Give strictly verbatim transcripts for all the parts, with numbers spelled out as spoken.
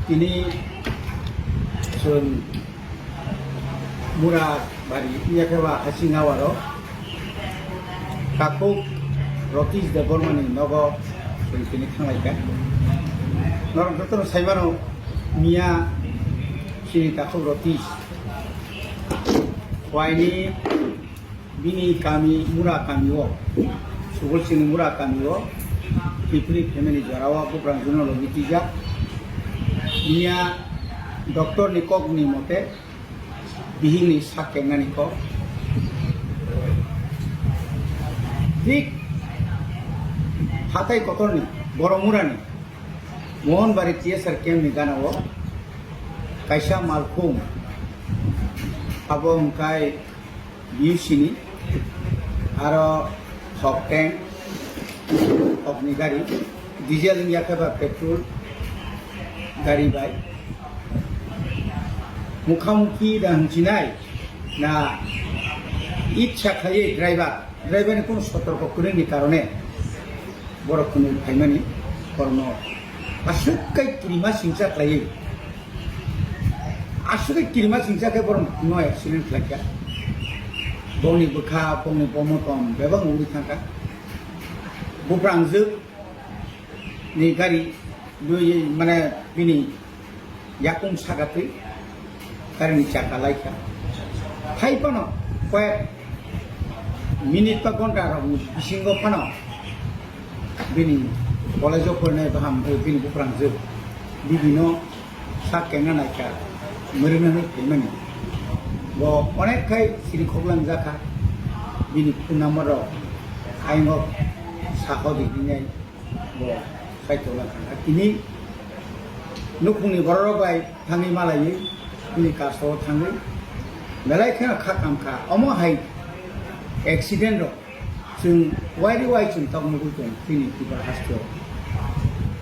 Tini chwng Mura bari wngya khe ba hasing hawaro takhuk Ratish Debbarmani nogo chwng tini thanglaikha. Norok jotono saimano miya chini takhuk Ratish waini bini kami Mura kami o, Subolsingni Mura kami o, Pipri family jora o buprang juno logi twijak. Miya doctor ni kok ni mote bihik ni sak kengnani kok. Thik hatai kotor ni Boromura ni Mohanbari T S R camp ni gana o kaisa malkhung abo wngkai B U C ni, aro hok tank, hokni gari, diesel wngya khe ba petrol gari bai mukhamukhi da hwnsinai na itsa khlaiwi driver, driver ni kunu sotorko kwrwngni karone borok kunu phaimani kormo aswk kai kirima singsa khlaiwi. Aswk kirima singsa khe borok no accident khlaikha. Bongni bwkha, bongni bomotom bebak uri thangkha. Buprang jwk ni gari, dui, mane, bini yakung saka twi gari ni chaka laikha. Hai phano koyek minute ba ghonta rok ni bisingo phano bini college o porinai baham, eh, bini buprang jwk, bibino sak kengna naikha, mwrwknani phaimani. Bo onek khai siri khoklang jakha, bini phone number rok ayang o sakho di hinai bo sai tongna thangkha. Tini nukhungni borok rok bai thangwi malaiwi bini kaso thangwi belai kheno kha kamkha. Omo hai accident rok Chwng wai ri wai chwng tok nugwi tong chini Tripura hasteo.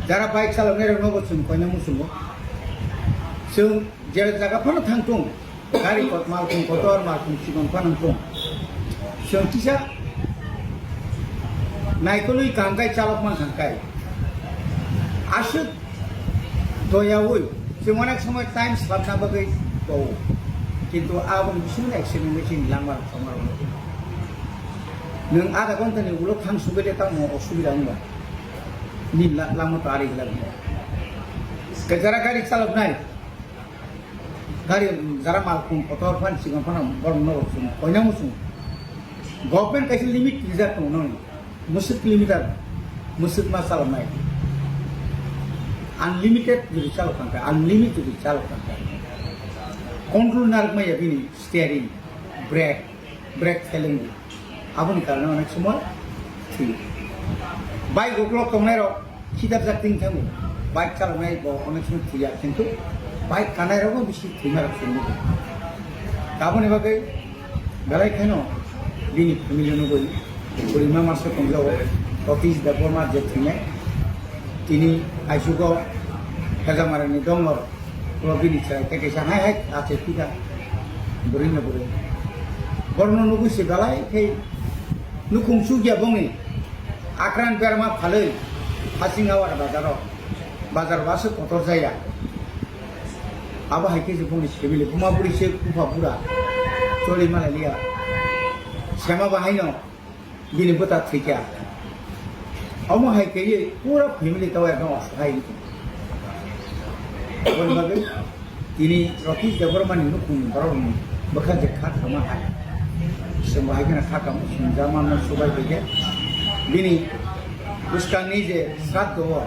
Jara bike chaloknai rok nogo chwng koina muchungo. Chwng je jaga phano thang tung, gari kot malkhung kotor, malkhung chikon phano tung. Chwng kisa naikolwi kaham khai chalok man thang khai. Aswk doyaui chwng onek somoi time slapna bagwi tongo. Kintu aboni bisingo accident bai chini langma rok thangma rok. Nwng adha ghonta ni ulo thang sugwi le tamo osubida wngba. Ni la-, lama to ari glak. Ke jara gari chalok nai. Gari jara malkhung kotor phan sikon phano borok no rok chwng koina muchung. Government kaisa limit rijak tongo no. Musuk kilometer musuk ma chalok nai. Unlimited jodi chalok thang kha, unlimited jodi chalok thang kha. Control narwk maya bini steering, brake. Brake failing di. Aboni karone onek somoi thwi. Bike uklok tongnai rok khidarjak ting thango. Bike chaloknai bo onek somoi thwiya, kintu bike kanai rok bisi thwima rok sini. Aboni bagwi belai kheno bini family nugwi bwrwi ma masa tongjago. Ratish Debbarma je thwinai tini aisugo Hejamara ni dongor. Ulo bini chwrai tei kaisa hai hai achai phi kha. Bwrwi no bwrwi. Borokno nugwi se belai khe nukhung chukya bongni. Akran berma phalwi hasing hawar bazaro. Bazar baso kotor jaya. Abo hai khe se bongni family buma bwrwi se bupha bura. Choli malai liya. Sema bahaino. Bini bwta thwikha. Omo hai khe pura family tao ekdom aswk hai wngkha. Aboni bagwi tini Ratish Debbarmani nukhungni borokni bwkha je kha kama hai. Chwng bo hai kheno kha kamo, chwng jama no subai bai khe. Bini bwskangni je sraddho o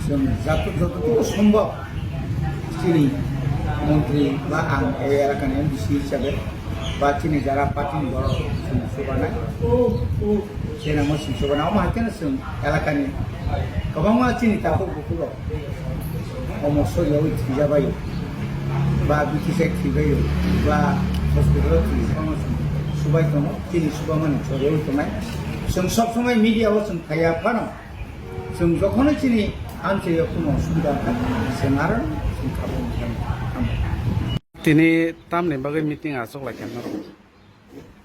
Chwng joto-, jototobo sombhob chini montri ba ang e elakani M D C hisabe ba chini jara party ni borok chwng chubanai. Chini mo chwng chubanai. Omo hai kheno chwng elakani kwbangma chini takhuk bukhuk rok omo soriyawi thwijabaio ba B T C thwibaio ba hospital o thwi phano chwng chubai tongo. Chini chubamani choriyawi tongnai. Chwng sob somoi media o chwng phaiya phano Chwng jokhonoi chini amchai o kuno osubida wngkha, chwng aro chwng kabo wngkha. Tini tamni bagwi meeting achuk lai kha norok?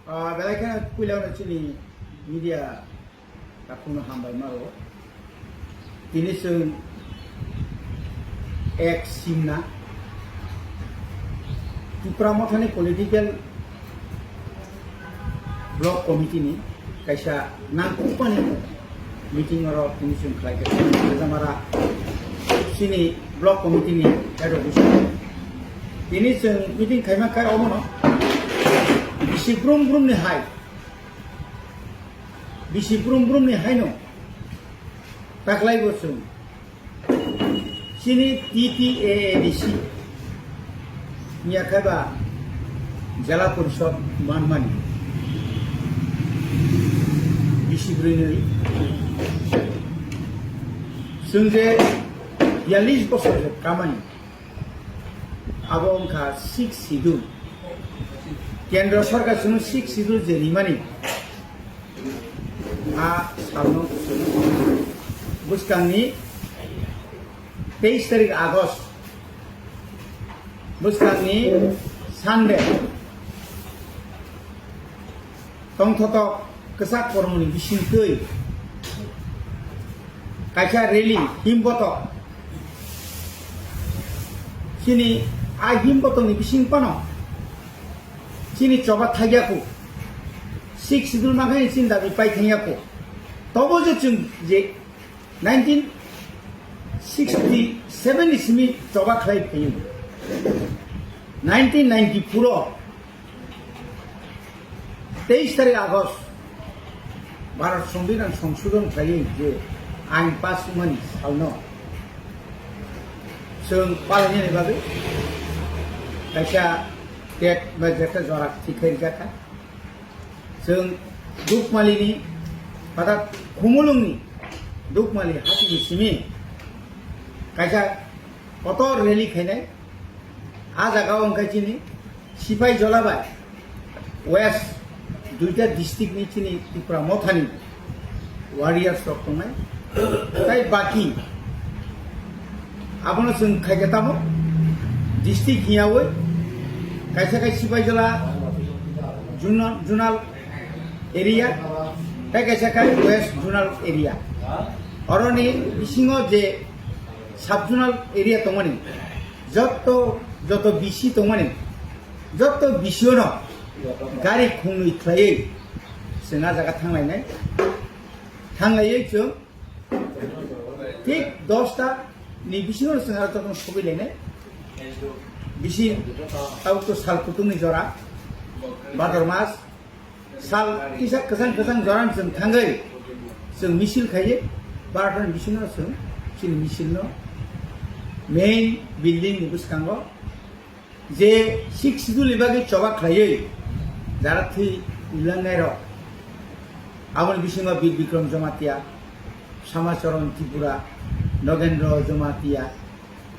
Ah, belai kheno puila no chini media takhukno hambai maro. Tini chwng ek simna Tipra Mothani political block committee ni kaisa nangkukmani meeting oro tini chwng khlai kha. Kajamara chini block committee ni head office. Tini chwng meeting khaima khe omono bisi brum brum ni hai, bisi brum brum ni haino taklai bo chwng chini T T A A D C ni akhai ba Jela Porishod manmani bisi bwrwinwi chwng je biyalish bosor je kamani, abo wngkha Sixth Schedule. Kendra Sarkar chwngno Sixth Schedule je rimani, a salno bwskangni teis tarik August, bwskangni Sunday, tongthotok kwchak kormoni bisingtwi kaisa rally himbotok, chini a himbotokni bising phano chini choba thaiyaku, Sixth Schedule mankhai chini dabi pai thangyaku. Tobo je chwng je nineteen sixty seven ni simi choba khlai phaio. Nineteen ninety four o teis tarik August Bharat Songbidan Songsodon khlaiwi je ain pass wngmani salno chwng palainani bagwi kaisa date bai jeta jora thik khai rijak kha. Chwng Dukmalini, orthat Khumulwngni Dukmali hatini simi kaisa kotor rally khainai. A jaga o wngkha chini Sipai Jola bai West duita district ni chini Tipra Mothani warriors rok tongnai. Tai baki abono chwng khaikha tamo district hiyawi kaisa kai Sipai Jola zonal, zonal area, tai kaisa kai West zonal area. Oroni bisingo je sub zonal area tongmani, joto, joto B C tongmani, joto B C o no gari khungnwi khlaiwi chwng a jaga thanglainai. Thanglaiwi chwng thik dosta ni bisingo chwng aro jotono sogwi lainai. Bisi tabuk to sal kutung ni jora, Bhador mas, sal kisa kwchang kwchang jora ni chwng thangwi chwng misil khaiwi, Bharat ni bisingo chwng chini misil no main building ni bwskango je Sixth Schedule ni bagwi choba khlaiwi jara thwi ulangnai rok, aboni bisingo Bir Bikram Jamatia, Samacharan Tripura, Nogendra Jamatia,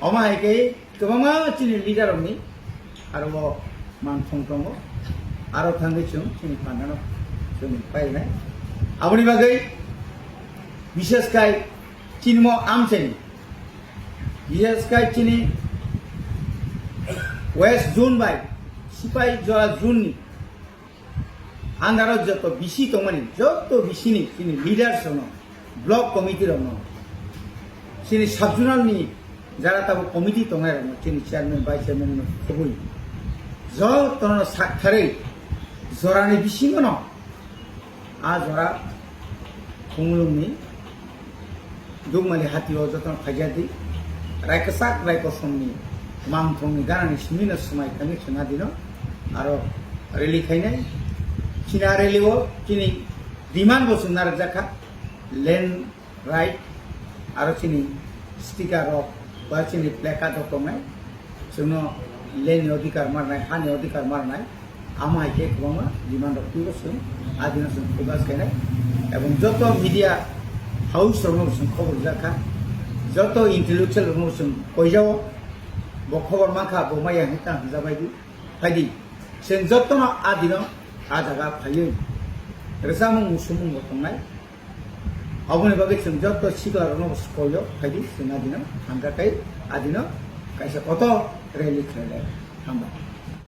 omo hai khe kwbangma chini leader rokni aro o manthong tongo, aro thangwi chwng chini pandano chwng painai. Aboni bagwi bishes khai chini mo amchaini Bishes khai chini West Zone bai Sipai Jola Zone ni under o joto B C tongmani, joto B C ni chini leaders rokno, block committee rokno, chini sub zonal ni jara tabuk committee tongnai rokno, chini chairman, vice chairman no khobwi jotono saktharwi jorani bisingo no a jora Khumulwngni Dukmali hati o jotono phaijak di. Rai kwchak rai kosomni mangthongni ganani simi no swmai thangwi chwng a dino aro rally khainai. Chini a rally o chini demand bo chwng narwkjak kha, land right aro chini sticker rok ba chini placard rok tongnai. Chwngno land ni odhikar marnai, ha ni odhikar marnai. Amo hai khe kwbangma demand rok twibo chwng a dino chwng focus khainai. Ebong joto media house rokno chwng khobor rijak kha, joto intellectual rokno chwng koijao, bo khobor mankha, bo maya hinwi ta hwnjabai di, phaidi. Chwng jotono a dino a jaga phaiwi rwchapmung musumung bo tongnai. Aboni bagwi chwng joto sikla rokno bo koio, phaidi chwng a dino hamjakhe a dino kaisa kotor rally khlailai. Hambai.